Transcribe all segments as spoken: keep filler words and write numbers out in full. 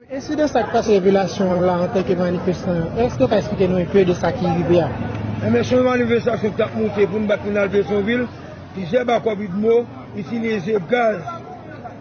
Ensidan sa k pase revelasyon an la antanke manifestan yo, èske w ka eksplike nou enpe de sa ki rive a? Enben, se yon manifestasyon ki t ap moute pou n bat moun al Petyonvil. Plizyè bakòp idmo itilize gaz.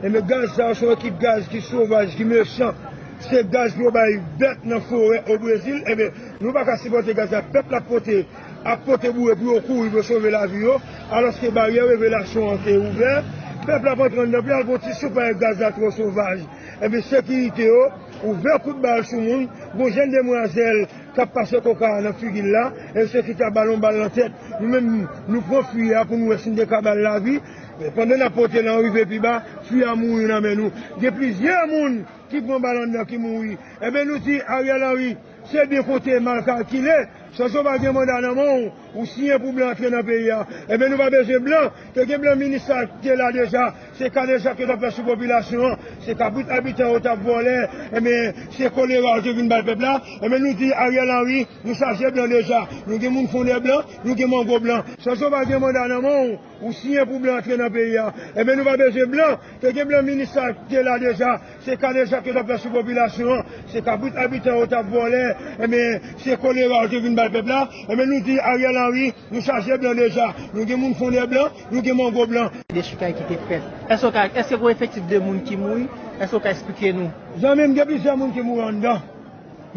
Enben, gaz sa yo se yon ekip gaz ki sovaj, ki mechan. Se gaz pou yo bay bèt nan forè o Brezil. Enben, nou pa ka sipòte gaz la. Pèp la ap pote, ap pote boure pou yo kouri, pou yo sove lavi yo. Alòske baryè revelasyon an te ouvè. Pèp la ap antre anndan pou y al pran ti souf, paske gaz la twò sovaj. Enben, sekirite yo ouvè kout bal sou moun. Gon jèn demwazèl k ap pase koka nan figi l la, e se ki ta ba l yon bal nan tèt. Nou menm, nou pran fwi a pou nou wè si n te ka ba l lavi. Men pandan n ap pote l an rive pi ba, fwi a mouri nan men nou. Gen plizyè moun ki pran bal anndan ki mouri. Enben, nou di Ariel Henry, se byen konte, mal kalkile. Chòchò pa gen manda nan men w, ou siyen pou blan antre nan peyi a. Enben, nou pa bezwen blan. Te gen blan minis sa ki te la deja. Se kadejak yo t ap fè sou popilasyon an. Se kabrit abitan yo t ap vòlè. Enben, se kolera yo te vin bay pèp la. Enben, nou di Ariel Henry, nou chaje blan deja. Nou gen moun fondè blan, nou gen mango blan. Chòchò pa gen manda nan men w, ou siyen pou blan antre nan peyi a. Enben, nou pa bezwen blan. Te gen blan minis sa ki te la deja. Se kadejak yo t ap fè sou popilasyon an. Se kabrit abitan yo t ap vòlè. Enben, se kolera yo te vin bay pèp la. Enben, nou di Ariel Henry, nou chaje blan deja. Nou gen moun fondè blan, nou gen mango blan. Dechoukay ki te fèt. Èske w ka, èske gon efektif de moun ki mouri? Èske w ka eksplike nou? Zanmi m, gen plizyè moun ki mouri anndan.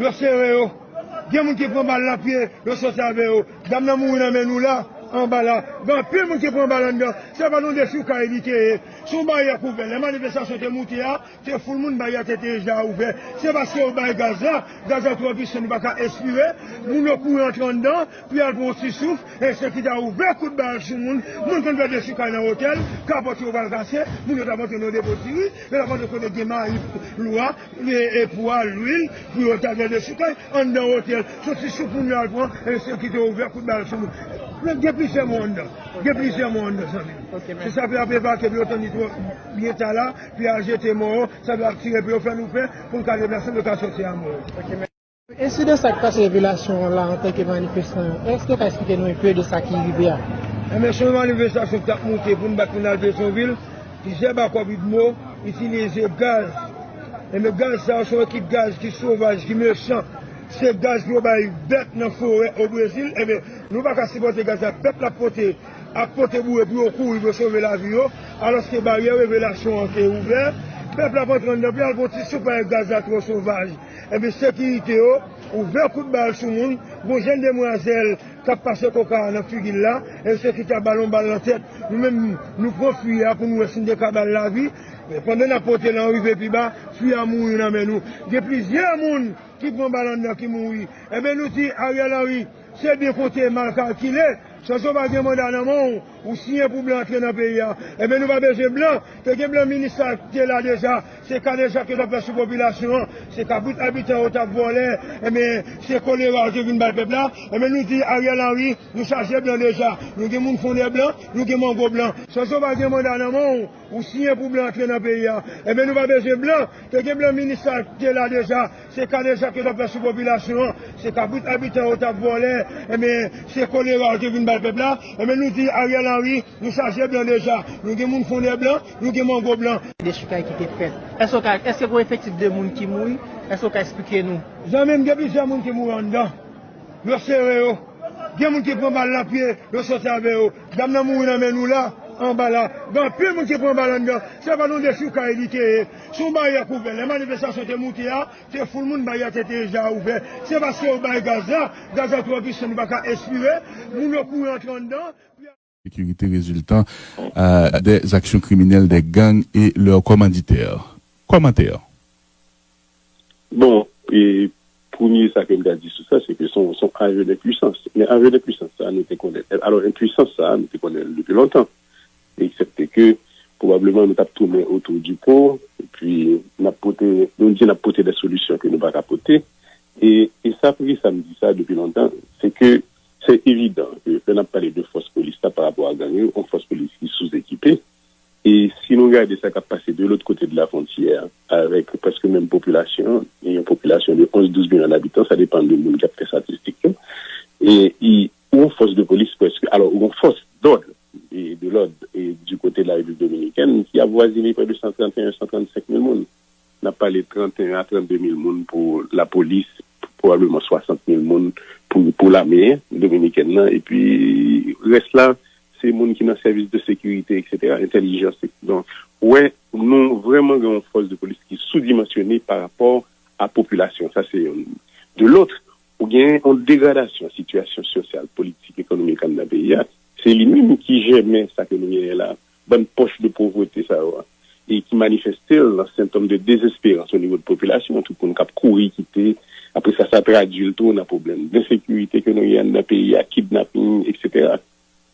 Yo sere yo. Gen moun ki pran bal nan pye, yo soti avè yo. Dam nan mouri nan men nou la, anba la. Gen anpil moun ki pran bal anndan. Se pa nan dechoukay li te ye. Se yon baryè k ouvè. Lè manifestasyon te moute a, se foul moun, baryè te deja ouvè. Se paske yo bay gaz la, gaz la twò pwisan, li pa ka espire. Moun yo kouri antre anndan pou y al pran yon ti souf, e se ki ta ouvè kout bal sou moun. Moun konn fè dechoukay nan otèl, kapòt yo pral kase, moun yo t ap antre nan depo diri, yo t ap antre kote gen mayi lwa, e, e pwa, lwil, pou yo ta fè dechoukay anndan otèl. Se ti souf moun yo al pran, e se ki te ouvè kout bal sou moun. Men gen plizyè mò anndan. Gen plizyè mò anndan, zanmi m. Ok, se sa pou y ap evakye, pou yo tann li twò byen ta la, pou y al jete mò yo, sa pou y ap tire pou yo fè nou pè, pou n ka deplase, nou ka sòti a mò yo. Ok, mèsi. Ensidan sa k pase revelasyon an la antanke manifestan yo, èske w ka eksplike nou enpe de sa ki rive a? Enben, se yon manifestasyon ki t ap moute pou n bat moun al Petyonvil. Plizyè bakòp idmo itilize gaz. Enben, gaz sa yo se yon ekip gaz ki sovaj, ki mechan. Se gaz pou yo bay bèt nan forè o Brezil. Enben, nou pa ka sipòte gaz la. Pèp la ap pote, ap pote boure pou yo kouri, pou yo sove lavi yo. Alòske baryè revelasyon an te ouvè. Pèp la ap antre anndan pou y al pran ti souf, paske gaz la twò sovaj. Enben, sekirite yo ouvè kout bal sou moun. Gon jèn demwazèl k ap pase koka nan figi l la, e se ki ta ba l yon bal nan tèt. Nou menm, nou pran fwi a pou nou wè si n te ka ba l lavi. Men pandan n ap pote l an rive pi ba, fwi a mouri nan men nou. Gen plizyè moun ki pran bal anndan ki mouri. Enben, nou di Ariel Henry, se byen konte, mal kalkile. Chòchò pa gen manda nan men w, ou siyen pou blan antre nan peyi a. Enben, nou pa bezwen blan. Te gen blan minis sa ki te la deja. Se kadejak yo t ap fè sou popilasyon an. Se kabrit abitan yo t ap vòlè. Enben, se kolera yo te vin bay pèp la. Enben, nou di Ariel Henry, nou chaje blan deja. Nou gen moun fondè blan, nou gen mango blan. Chòchò pa gen manda nan men w, ou siyen pou blan antre nan peyi a. Enben, nou pa bezwen blan. Te gen blan minis sa ki te la deja. Se kadejak yo t ap fè sou popilasyon an. Se kabrit abitan yo t ap vòlè. Enben, se kolera yo te vin bay pèp la. Enben, nou di Ariel Henry, nou chaje blan deja. Nou gen moun fondè blan, nou gen mango blan. Dechoukay ki te fèt. Èske w ka, èske gon efektif de moun ki mouri? Èske w ka eksplike nou? Zanmi m, gen plizyè moun ki mouri anndan. Yo sere yo. Gen moun ki pran bal nan pye, yo soti avè yo. Dam nan mouri nan men nou la, anba la. Gen anpil moun ki pran bal anndan. Se pa nan dechoukay li te ye. Se yon baryè k ouvè. Lè manifestasyon te moute a, se foul moun, baryè te deja ouvè. Se paske yo bay gaz la, gaz la twò pwisan, li pa ka espire. Moun yo kouri antre anndan. Sécurité résultant euh, des actions criminelles des gangs et leurs commanditaires. Commentaire. Bon, e premye sa ke m ta di sou sa, se ke se yon, se yon aveu de puissance. Men aveu de puissance sa, nou te konnen. Alò, enpwisans sa, nou te konnen l depi lontan. Eksepte ke, pwobableman, nou t ap tounen otou di po, epi n ap pote, nou di n ap pote de solisyon ke nou pa ka pote. E, e sa, poukisa m di sa depi lontan, se ke se evidan ke lè n ap pale de fòs polis la pa rapò a gang yo, yon fòs polis ki souzekipe, E si nou gade sa k ap pase de lòt kote de la fwontyè, avèk prèske menm popilasyon, e yon popilasyon de onz, douz milyon dabitan, sa depann de moun k ap fè statistik yo, e, e ou yon fòs de polis prèske, alò, ou yon fòs dòd, e de lòd, e du kote de la Repiblik Dominikèn, ki ap vwazine prè de san trannteyen, san trannsenk mil moun. n ap pale trannteyen a trannde mil moun pou lapolis, pwobableman swasant mil moun pou, pou lame dominikèn nan, epi rès la, se moun ki nan sèvis de sekirite, etsetera, entèlijans. Donk, ou wè, nou vrèman gen yon fòs de polis ki soudimansyone pa rapò a popilasyon. Sa se youn. De lòt, ou gen yon degradasyon sitiyasyon sosyal, politik, ekonomik anndan peyi a. Se li menm ki jèmen sa ke nou genyen la, bann pòch de povrete sa yo a, e ki manifeste l nan sentòm de dezesperans o nivo de popilasyon, tout moun k ap kouri kite. Apre sa, sa tradui l tou nan pwoblèm de ensekirite ke nou gen anndan peyi a, kidnaping, etsetera.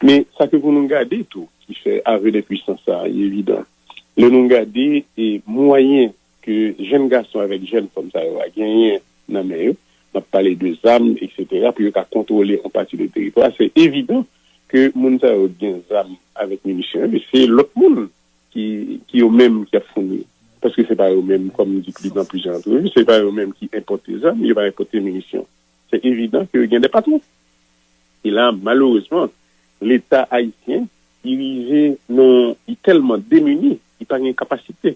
Men sa ke pou nou gade tou, ki fè avè de pwisans sa a evidan. Lè nou gade e mwayen ke jèn gason avèk jèn fanm sa yo a genyen nan men yo, n ap pale de zam, etsetera, pou yo ka kontwole yon pati de teritwa, se evidan ke moun sa yo gen zam avèk minisyon yo, se lòt moun ki, ki yo menm ki ap founi. Paske se pa yo menm, kòm m di pli nan plizyè antrevi, se pa yo menm ki enpòte zam, yo pa enpòte minisyon. Se evidan ke gen de patwon. E la, malerezman, Leta ayisyen, li rive nan, li tèlman demini, li pa gen kapasite.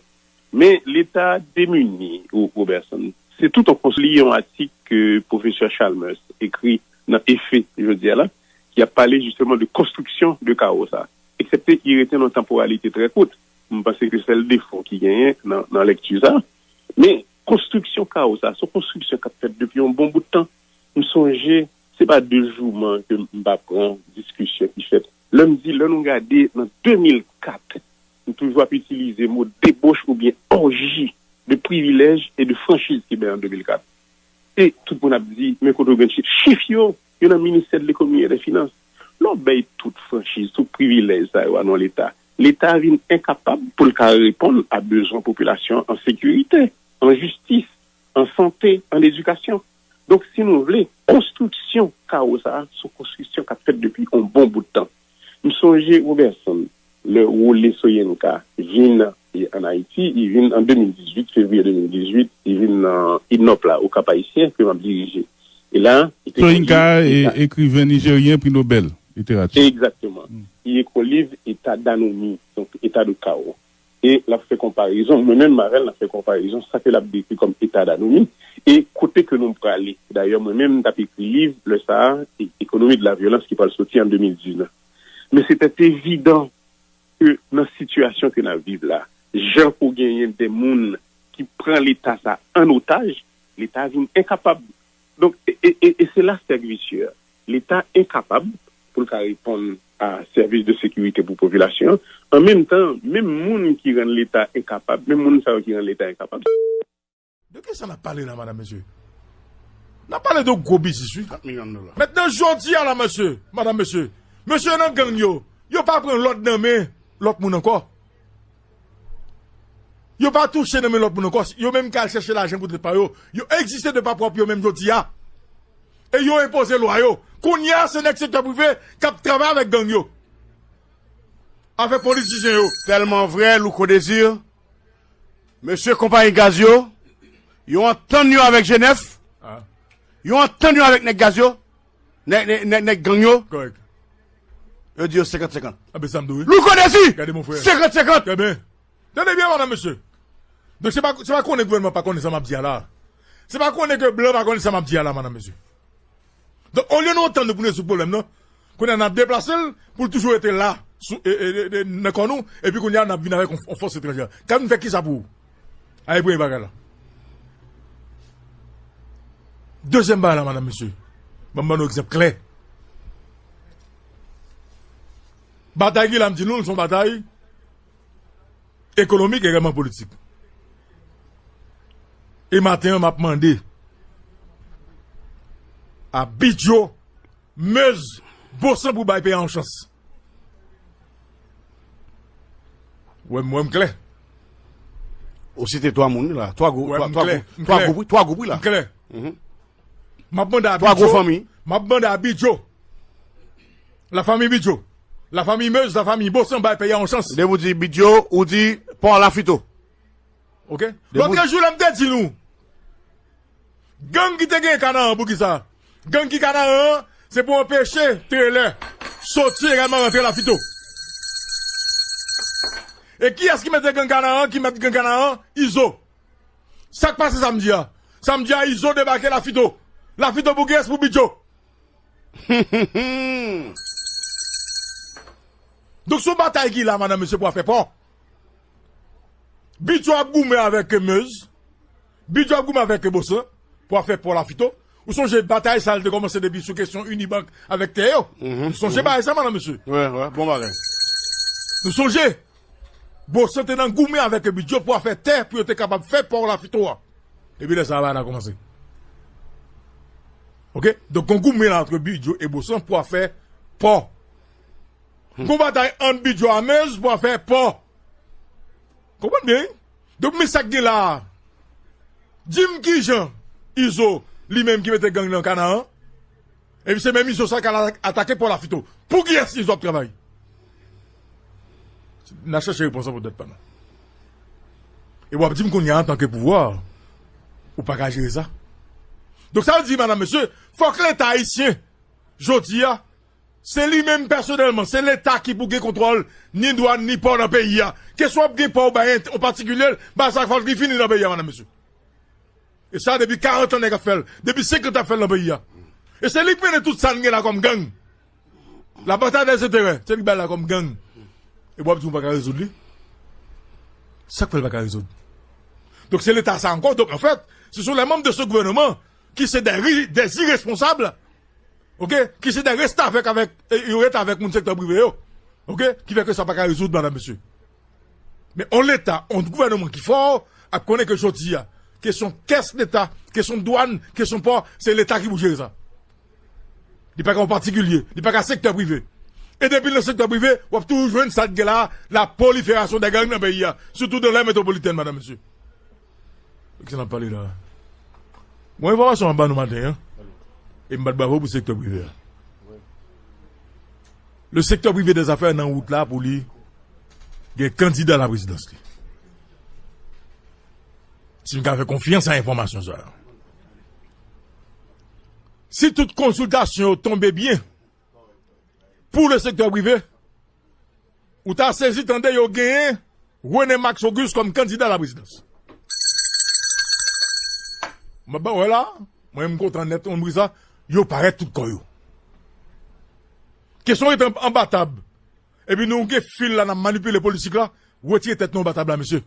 Men Leta demini, Ro-, Robertson, se tout yon kons-, li yon atik ke pwofesè Chalmers ekri nan Efe jodi a la, ki ap pale jisteman de konstriksyon de kawo sa. Eksepte li rete nan yon tanporalite trè kout. M panse ke sèl defo ki genyen nan, nan lekti sa. Men konstriksyon kawo sa, se yon konstriksyon k ap fèt depi yon bon bout tan. M sonje, se pa de jouman ke m pa pran diskisyon ki fèt. Lè m di, lè nou gade nan de mil kat, m toujou ap itilize mo deboch oubyen òji de privilèj e de franchiz ki bay an de mil kat. E tout moun ap di, men kote w jwenn chif? Chif yo, yo nan Ministè de Lekonomi e de Finans. Lè w bay tout franchiz, tout privilèj sa yo a nan Leta, Leta vin enkapab pou l ka reponn a bezwen popilasyon an sekirite, an jistis, an sante, an edikasyon. Donk, si nou vle, konstriksyon kawo sa a, se yon konstriksyon k ap fèt depi yon bon bout tan. M sonje, Robertson, lè Wole Soyinka vin, e, ann Ayiti, li vin an de mil dizuit, fevriye de mil dizuit, li vin nan INOP la, Okap Ayisyen, ke m ap dirije. E la, li te Soyinka, e, ekriven nijeryen, pri Nobèl literati. Egzakteman. Li ekri yon liv, État d'anomie, donk, État de chaos. E l ap fè konparezon, mwen menm avè l, n ap fè konparezon, sa ke l ap dekri kòm état d'anomie, e kote ke nou prale. Dayè, mwen menm, m t ap ekri liv, lè sa a, e, Économie de la violence, ki pral soti an de mil diznèf. Men se tèt evidan ke nan sitiyasyon ke n ap viv la, jan ke w genyen de moun ki pran Leta sa an otaj, Leta vin enkapab. Donk, e, e, e, e se la sèk visye a. Leta enkapab pou l ka reponn a sèvis de sekirite pou popilasyon an. An menm tan, menm moun ki rann Leta enkapab, menm moun sa yo ki rann Leta enkapab. De kisa n ap pale la, madam, mesye? N ap pale de gwo biznis, wi. Kat milyon dola. Mentnan, jodi a la, mesye, madam, mesye, mesye nan gang yo, yo pa pran lòd nan men lòt moun ankò. Yo pa touche nan men lòt moun ankò. Yo menm ka al chèche lajan pou tèt pa yo. Yo egziste de pa pwòp yo menm jodi a. E yo enpoze lwa yo. Kounye a, se nèg sektè prive k ap travay avèk gang yo. Avèk politisyen yo. Tèlman vrè, Louko Désir, mesye konpayi gaz yo, yo antann yo avèk G nèf, yo antann yo avèk nèg gaz yo, nèg, nèg, nèg, nèg gang yo. Kòrèk. Yo di yo senkant senkant. Anben, sa m di w, wi. Louko Désir! Gade, mon frè. Senkant senkant! Trè byen. Tande byen, madam, mesye. Donk, se pa, se pa konnen gouvènman pa konnen sa m ap di a la. Se pa konnen ke blan pa konnen sa m ap di a la, madam, mesye. Donk, olye nou antann nou pou nou rezoud pwoblèm nan, kounye a n ap deplase l pou l toujou rete la, sou, e, e, e, e, nan kò nou, epi kounye a n ap vin avèk yon, yon fòs etranjè. K ap vin fè kisa pou ou? Ayi, premye bagay la. Dezyèm bagay la, madam, mesye, ban m ban nou egzanp klè. Batay ki la, m di nou, l se yon batay ekonomik, egalman politik. E maten an, m ap mande a Bidjo, Meuse, Bosan pou bay peyi a yon chans. Ou wè m, ou wè m klè. Ou site twa moun la, twa gwoup, twa, twa gwoup, twa gwoup, wi, twa gwoup, wi, la. M klè. M ap mande a Bidjo. Twa gwo fanmi. M ap mande a Bidjo. La famille Bidjo. La famille Meuse, la famille Bosan bay peyi a yon chans. Depi w di Bidjo, ou di Pò Lafito. Oke? Lòt jou, lè m te di nou, gang ki te gen Kanaran, poukisa? Gang ki Kanaran an, se pou anpeche trelè soti egalman rantre Lafito. E kiyès ki mete gang Kanaran, ki mèt gang Kanaran? Izo. Sa k pase samdi a? Samdi a, Izo debake Lafito. Lafito pou kiyès? Pou Bidjo. Donk, se yon batay ki la, madanm, mesye, pou afè pò. Bidjo ap goumen avèk Mez. Bidjo ap goumen avèk Bosan pou afè pò Lafito. Ou sonje batay sa a te kòmanse depi sou kesyon Unibank avèk tè yo. Nou sonje bagay sa, madanm, mesye. Wi, wi, bon bagay. Nou sonje, Bosan te nan goumen avèk Bidjo pou afè tè, pou yo te kapab fè pò Lafito a. Epi lè sa a, bagay la kòmanse. Oke? Donk, gon goumen la ant Bidjo e Bosan pou afè pò. Gon batay ant Bidjo a Mez pou afè pò. Konprann byen, wi? Donk, men sa k gen la a. Di m kijan Izo, li menm ki mete gang nan Kanaran, epi se menm Izo sa k al atake pò Lafito. Pou kiyès Izo ap travay? N a chèche repons lan pou tèt pa nou. E w ap di m kounye a, antanke pouvwa, ou pa ka jere sa. Donk, sa vle di, madanm, mesye, fòk Leta ayisyen, jodi a, se li menm pèsonèlman, se Leta ki pou gen kontwòl ni dwàn, ni pò nan peyi a. Kesyon ap gen pò ou bay yon patikilye, bagay sa fòk li fini nan peyi a, madanm, mesye. E sa, depi karant an nèg ap fè l, depi senkant ap fè l nan peyi a. E se li k mennen tout sa n gen la kòm gang. La bataille des intérêts, se li k bay la kòm gang. E w ap di w pa ka rezoud li? Sa k fè l pa ka rezoud? Donk, se Leta sa ankò. Donk, anfèt, ce sont les membres de ce gouvernement qui se des ri-, des irresponsables, oke, ki se de restavèk avèk, e, yo ret avèk moun sektè prive yo, oke, ki fè ke sa pa ka rezoud, madanm, mesye. Men yon Leta, yon gouvènman ki fò, ap konnen ke jodi a, kesyon kès Leta, kesyon dwàn, kesyon pò, se Leta ki pou jere sa. Li pa ka yon patikilye, li pa ka sektè prive. E depi l nan sektè prive, w ap toujou jwenn sa k gen la, la prolifération des gangs nan peyi a, surtout dans les métropolitaines, madanm, mesye. Kisa n ap pale la? Bon, enfòmasyon m ap ban nou maten an. E m bat bravo pou sektè prive a. Le secteur privé des affaires nan wout la pou li gen kandida laprezidans li. Si m ka fè konfyans a enfòmasyon sa yo. Si tout konsiltasyon yo tonbe byen pou le sektè prive, ou ta sezi tande yo genyen René Max Auguste kòm kandida laprezidans. Mwen ba wè la, mwen m kontan nèt, mwen bri sa, yo parèt tout kò yo. Kesyon rete anba tab. Epi nou gen fil la, n ap manipile politik la, retire tèt nou anba tab la, mesye.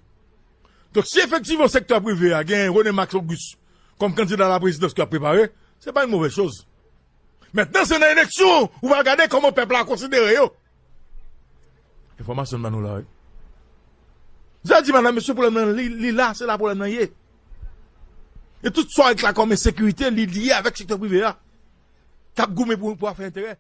Donk, si efektivman sektè prive a gen René Max Auguste kòm kandida laprezidans ki ap prepare, se pa yon movèz choz. Mentnan, se nan eleksyon, ou va gade kòman pèp la konsidere yo. Enfòmasyon m ban nou la, wi. Sa di, madanm, mesye, pwoblèm nan, li, li la, se la pwoblèm nan ye. E tout sa w wè la kòm ensekirite, li lye avèk sektè prive a. K ap goumen pou, pou afè enterè.